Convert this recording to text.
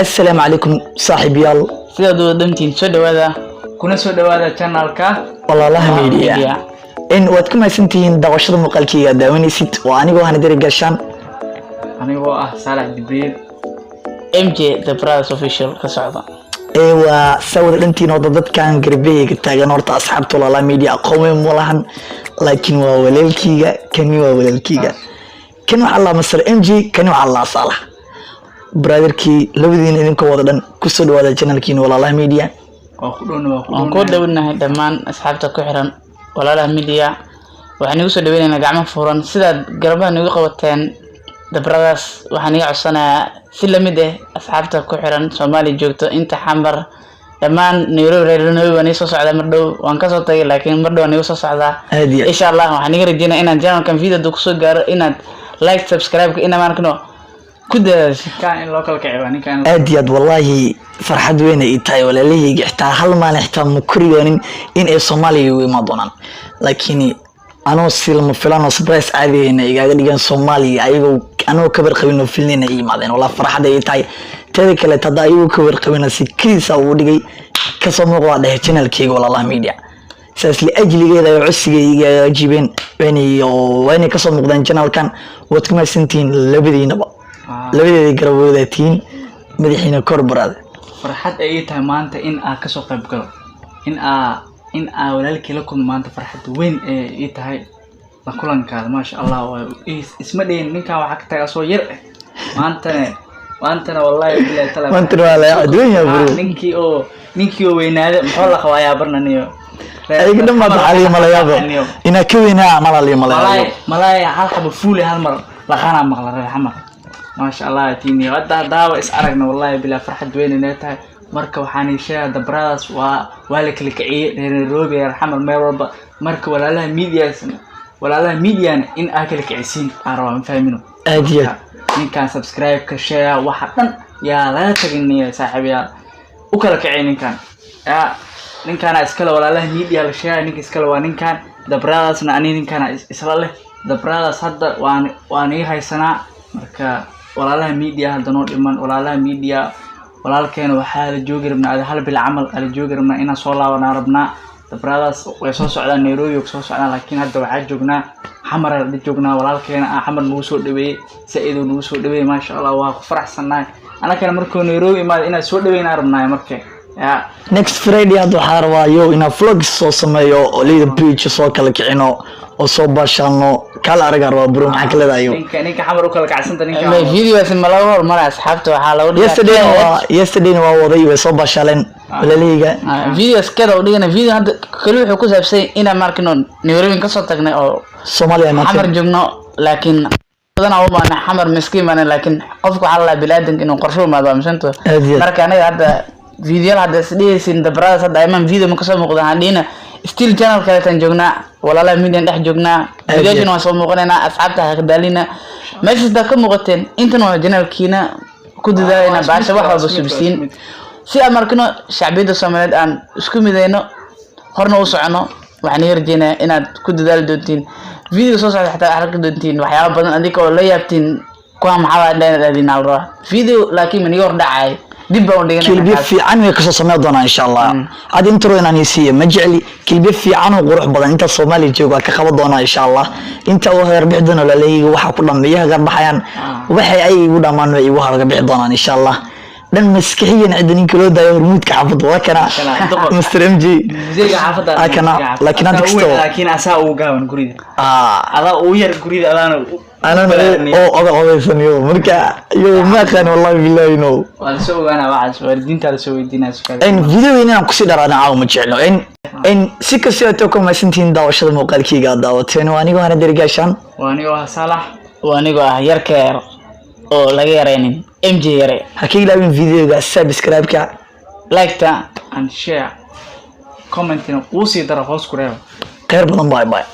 Assalaamu calaykum, saaxiibayaal. Sidaad u dhantiin, soo dhawaada. Kuna soo dhawaada channelka Walaalaha Media. Media. In waad ku mahadsantihiin daawashada muuqaalkayga aad daawanaysid. Waa anigoo Hanadari Gaashaan. Anigoo ah Saalax Jibriil. MJ The Brothers Official ka socda. Ee waa saa wada dhantiin oo dadkan garbahayga taagan. Horta asxaabta Walaalaha Media aqoon weyn ma lahan, laakiin waa walaalkeyga. Kani waa walaalkeyga, kan waxaa laa Masar MJ, kani waxaa laa Saalax, brotherkii. Labadiina idinkoo wada dhan, kusoo dhawaada channelkiina Walaalaha Media. Waa ku dhowna, waa ku Waan ku dhowna. dhownahay dhammaan asxaabta ku xiran Walaalaha Media. Waxaan igu soo dhaweynaynaa gacmo furan. Sidaad garbaha nagu qabateen The Brothers, waxaan iga codsanayaa si lamid ah asxaabta ku xiran Soomaaliya joogto, inta Xamar, dhammaan Nairobi, reer Nairobi waan soo socdaa mar dhow. Waan kasoo tagay, laakiin mar dhow waan igu soo socdaa. Aad iyo aad. Insha Allah waxaan iga rajeynaya inaan channelkan video hadduu kusoo gaaro inaad like, subscribe, ina maarkano ku dadaasho. Ninkaan in loo kala kiciyo waa ninkaan. Aad iyo aad, wallaahi farxad weyn ay tahay walaalahayga. Xitaa hal maalin xitaa ma koriyoonin in ay Soomaaliya igu imaan doonaan, laakiin anoo si lama filaan oo surprise caadiyayna igaaga dhigan Soomaaliya, ayagoo anoo kabar qabin oo filnayna ay yimaadeen. Wallahi farxad ay tahay. Teeda kale, hadda ayagoo kabar qabina si keliisa uu dhigay kasoo muuqdaa dhehe channelkayga Walaalaha Media. Saas liajligeeda ay codsigay igaga jibeen waa inay kasoo muuqdaan channelkan. Waad ku mahadsantihiin labadiinaba. Labadeeda garaboodaa tihiin, madaxiina kor, baraada. Farxad ay ii tahay maanta in aa kasoo qayb galo, in aa walaalkii la kulmo maanta. Farxad weyn ee ii tahay la kulankaada, maasha Allah. Waa isma dhihin ninkan waxaa ka tagay asoo yar ah. Maantana wallahi billahi taala. Maantana waa la adduunya, bro. Ninkii oo weynaaday muxuu la qabaayaa barnaniyo. Ayaga dhan baa taxaliyo malayaabo inaa ka weynaa malaliyo malayaabo. Malaay malaay hal xabo fuule hal mar laqaanaa maqla reer Xamar. Maasha Allah tiniyo, hadda haddaaba is aragna, wallahi bilaa farxad weyn inay tahay. Marka waxaan ii sheegaa, The Brothers waa la kala kiciyey, reer Nairobi, reer Xamar, meel walba. Marka walaalaha mediana in aa kala kicisiin aan rabaa, ma fahmino? Aad iyo aad. Ninkan subscribe-ka, share, waxa dhan yaa laga tagin, saaxiibayaal. U kala kicay ninkan, yaa ninkaana iskale Walaalaha Media la sheegaya, ninka iskale waa ninkan. The Brothersna ani ninkana isla leh. The Brothers hadda waan ii haysanaa. Marka Walaalaha Media hadda noo dhiman. Walaalaha Media, walaalkeena waxaa la joogi rabnaa adi hal bil camal aa la joogi rabnaa, inaan soo laabanaa rabnaa. The Brothers way soo socdaan, Nairobi way soo socdaan, laakiin hadda waxaa joognaa Xamar la joognaa. Walaalkeena ah Xamar nagu soo dhaweeyey, saa-id uu nagu soo dhaweeyey, maasha Allah, waa ku faraxsannahay. Anakana markuu Nairobi imaado inaan soo dhaweynaa rabnaa marka ya. Next Friday hadda waxaa rabaa yo inaan vlogs soo sameeyo oo Lido Beach soo kala kicino oo soo baashaalno. Kala aragaa rabaa, bro. Maxaa ka leedahay yo? Ninka Xamar u kala kacsanta ninka. Ma videogaasi ma laga hormaray asxaabta? Waxaa lagu dhigaa Yesterdayna waa waday, way soo baashaaleen walaalahayga. Videos kada u dhigana. Video hadda kali wuxuu ku saabsan yahay inaan markino Nairobi kasoo tagnay oo Soomaaliya Xamar imaatay. joogno, laakiin badanaa u maana Xamar miskiin maana, laakiin qofku waxaa la bilaadanka inuu qorshe umaado waa misanto. Aad iyo aad. Marka aniga hadda videoyal hadda isdhihaysin The Brothers hadda imaan video ma kasoo muuqda hadhina, still channel kaleetaan joognaa, Walaalaha Median dhex joognaa. Aad iyo Videoyashana waan soo muuqanaynaa. Asxaabta ha kadaalina, meeshaas hadaad ka muuqateen. Intan waa channelkiina, ku dadaalayna Waa baasha wax isku mid, walba waa isku mid, subsiin waa isku mid. Si aan markino shacbiyadda Soomaaliyeed aan isku midayno, horna u socono. Waxaan iga rajeynayaa inaad ku dadaali doontiin video soo socda, xataa arki doontiin waxyaaba badan adinka oo la yaabtiin kuwa maxaa waa inaad aadin al rabaa video, laakiin maniga hor dhacay, dib baan u dhiganayna Clipyo kaas. fiican way kasoo sameyn doonaa insha Allah. Hadda intro inaan isiiyo ma jecli. Clipyo fiican oo qurux badan inta Soomaaliya joogo waa ka qaban doonaa insha Allah. Inta uu hagar bixi doono walaalahayga, waxa ku dhameeya hagar baxayaan, waxay ay igu dhamaan way igu hagar bixi doonaan insha Allah. Dhan maskaxiyan cidda ninka loo daayo hormuudka xaafadda waa kana. Kana, doqor. Mr MJ. Musiga xaafadda. Ah, kana, laakiin hadda kastoo laakiin asaa ugu gaaban guriga. Ah. Adaa ugu yar guriga, adaana anana oo oda odaysaniyo marka iyo ma aqaan, wallahi billahi no. Waa lasoo ogaanaa waxaas, waalidiintaa lasoo weydiinaa su'aal. In video inaan kusii dharaana caawa ma jeclo. In si kastoo aad ku mahadsantihiin daawashada muuqaalkayga aad daawateen. Waa anigoo Hana Derigaashaan. Waa anigoo ah Saalax. Waa anigoo ah yarka yar oo laga yaraynin, MJ Yare. Ha ka ilaawin videoga subscribe-ka, like-ta and share, commentina uu sii daro, hoos ku reebo. Kheyr badan, bye bye.